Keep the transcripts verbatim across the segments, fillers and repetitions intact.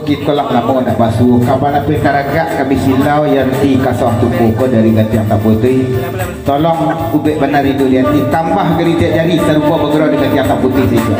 Ikolah namo nak basuo, kapan api taragak kami silau, Yanti kasuah tupo ko dari Gatiang Taputuih. Tolong ubek bana rindu di ati, tambah gali tiak jari sarupo bagurau di Gatiang Taputuih sajo.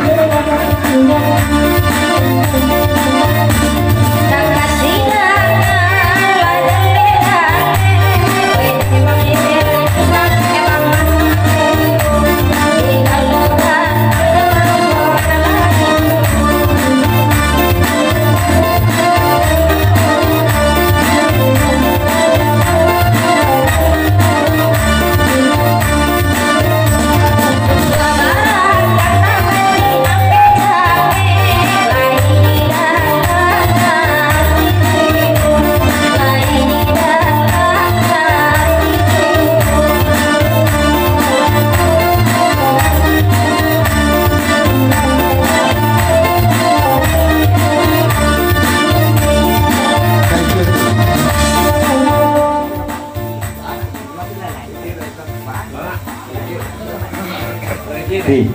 Di,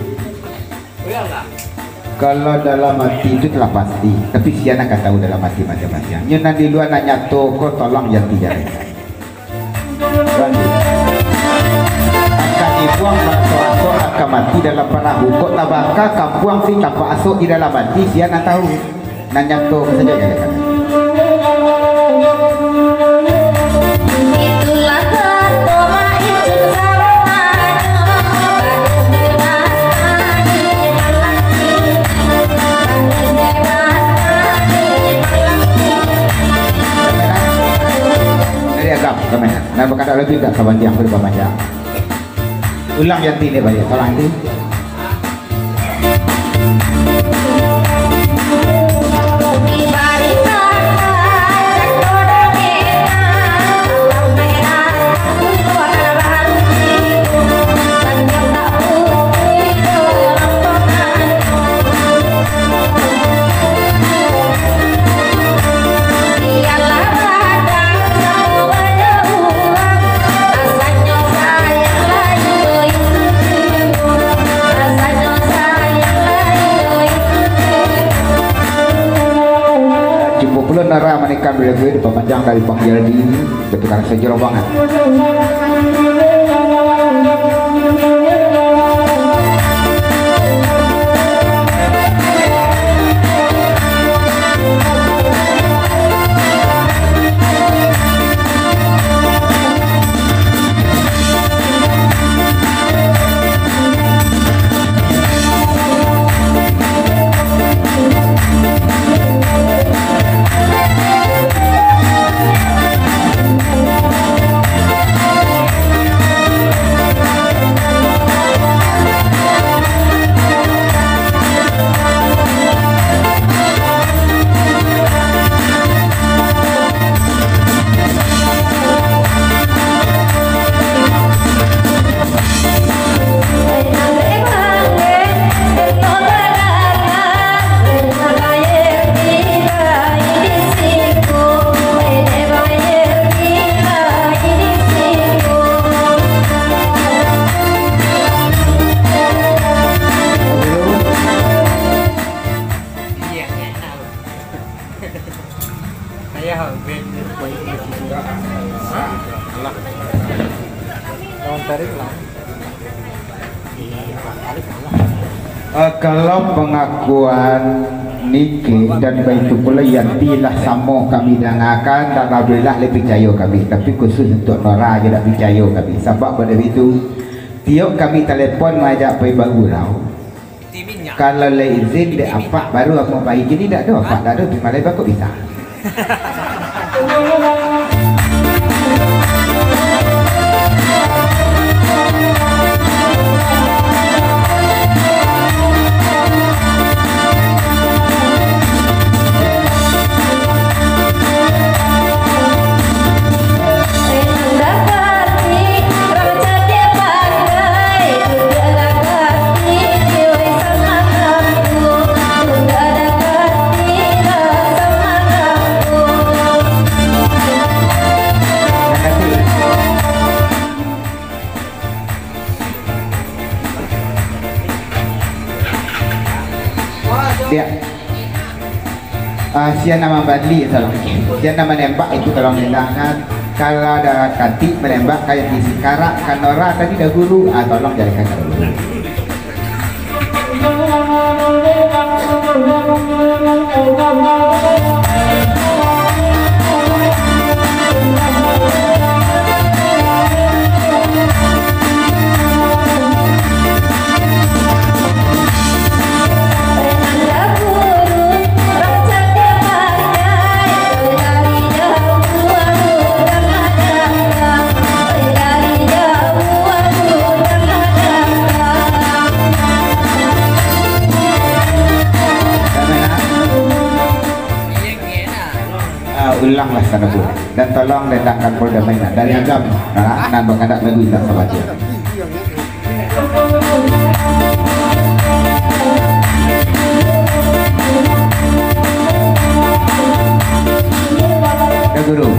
kalau dalam ati tu lah pasti, tapi sia nan ka tahu dalam ati masiang-masiang. Nyo nan di lua nan nyato ko, tolong Yanti jalehkan. Lanjut. Akan dibuang baraso-raso, akan mati dalam parahu. Kok tabaka kampuang si tampak asok di dalam ati, sia nan tahu. Nan nyato sajo jalehkan. Dari agam, kamera. Nah, bakandak lagi dak ka panjang, ka panjang. Ulang Yanti ni baliak, tolong Yanti. Jumbo pulo Nora manikam di lagu dipamanjang dari Bang Yaldi, batukaran sajo rombongan. Eh, kalau pangakuan nikeh dan baitu pulo Yanti lah samo kami dangakan, dan alhamdulillah lah picayo kami. Tapi khusus untuak Nora je dak picayo kami. Sabab pado itu, tiok kami talepon maajak pai bagurau, kalau lai izin dek apak baru ambo pai. Kini dak ado apak, dak ado, pi malai bako bisa. Ya. Sian nan mambali, tolong. Sian nan manembak itu, tolong nendangkan. Kalau ado katik manembak, kayak di sikarak, kanora tadi dah guru, ah, tolong jalehkan ka guru. Ah, ulanglah, Tuanku. Dan tolong datangkan Polda Maina dari Agam. Nah, nan bakandak lagu Indak Sabaca. Ya, Guru.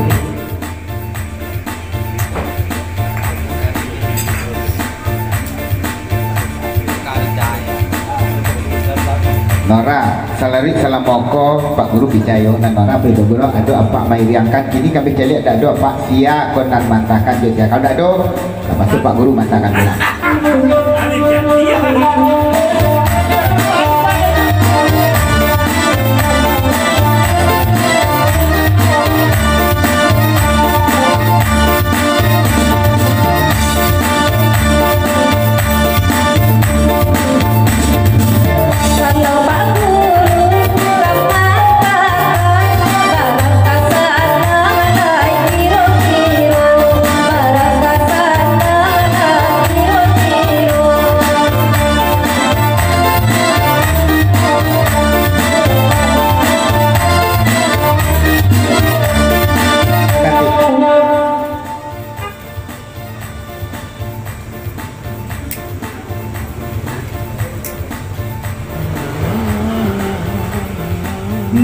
Nora, salarik salamoko Pak Guru picayo, nan Nora bari baguru, ado apak mairiangkan, kini kami caliak dak ado apak sia ko nan mantakan jo sia. Kalau dak ado, nah, masuak Pak Guru mantakan pulang.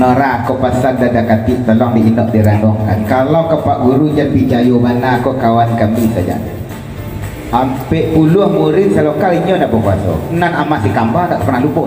Nora, ko pasan dada katik, tolong di inok diranongkan. Kalau ka Pak Guru jan picayo bana, ko kawan kami sajo. Ampek puluah murid salokal inyo ndak bakuaso. Nan Amak Sikamba ndak pernah lupo.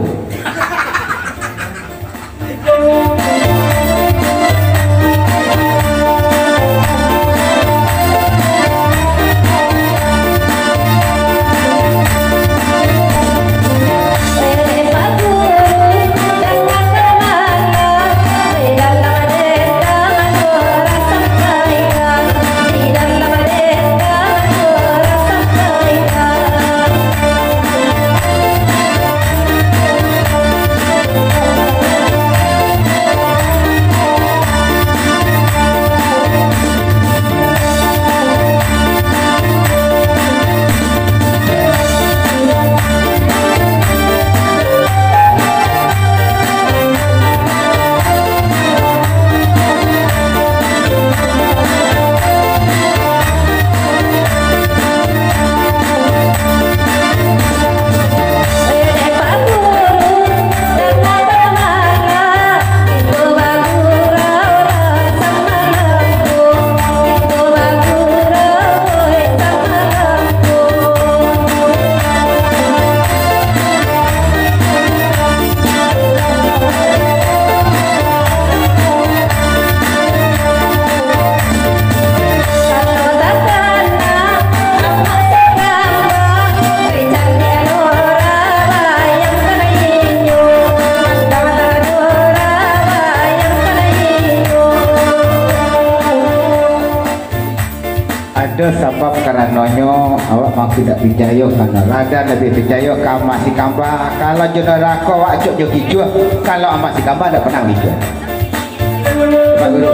Ado sabab karanonyo awak mangko indak picayo ka Nora, labiah picayo ka Amak Sikamba. Kalau jo Nora ko awak acok jo kicuah, kalau Amak Sikamba ndak pernah kicuah. Pak Guru.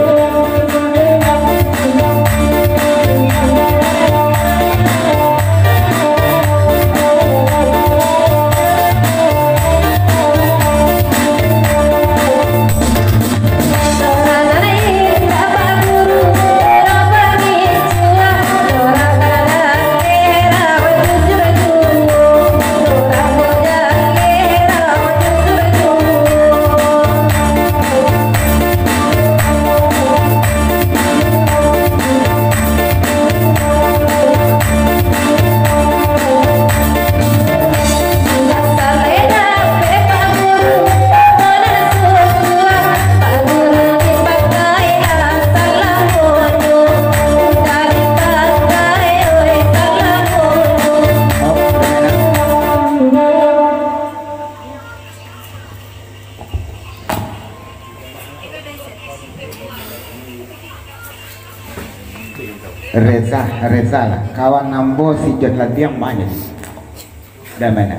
Reza, Reza lah. Kawan ambo si John Ladiang banyak. Dah mana?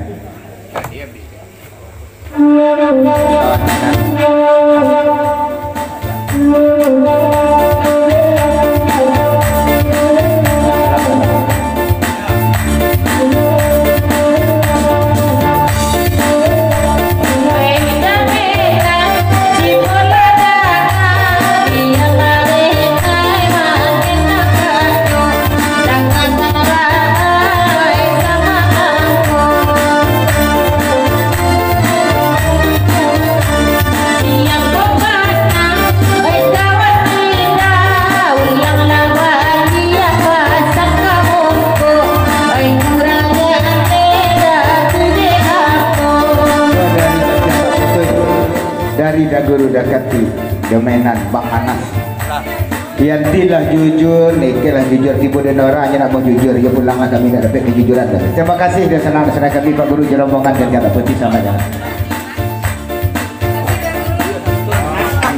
Dari Daguru Dakati, Domenan Bang Anas. Yanti lah jujur, Nike lah jujur, tibo den orang aja nak mau jujur, ya pulanglah kami nak dapat kejujuran. Terima kasih dan senang senang kami Pak Guru Jerombongan dan Jalan Putih sama jalan.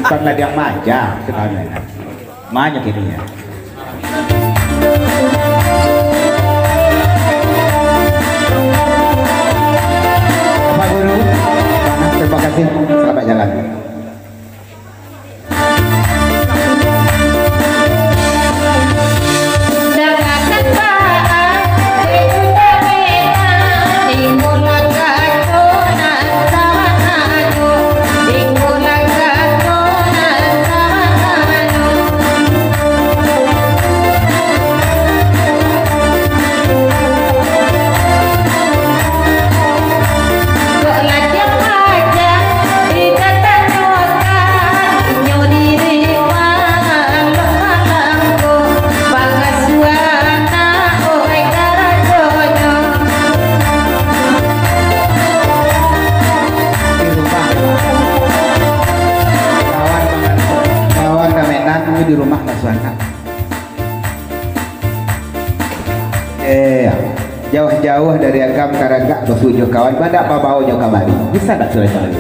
Bukanlah dia maja, sebenarnya. Banyak ini ya. Bapak Guru, terima kasih. Selamat jalan. Di rumah. Kawan, kawan Domenan di rumah masuak anak. Eh, jauah-jauah dari Agam Taragak basuo jo kawan, badak babawo nyo kamari. Bisa tak sudah kamari?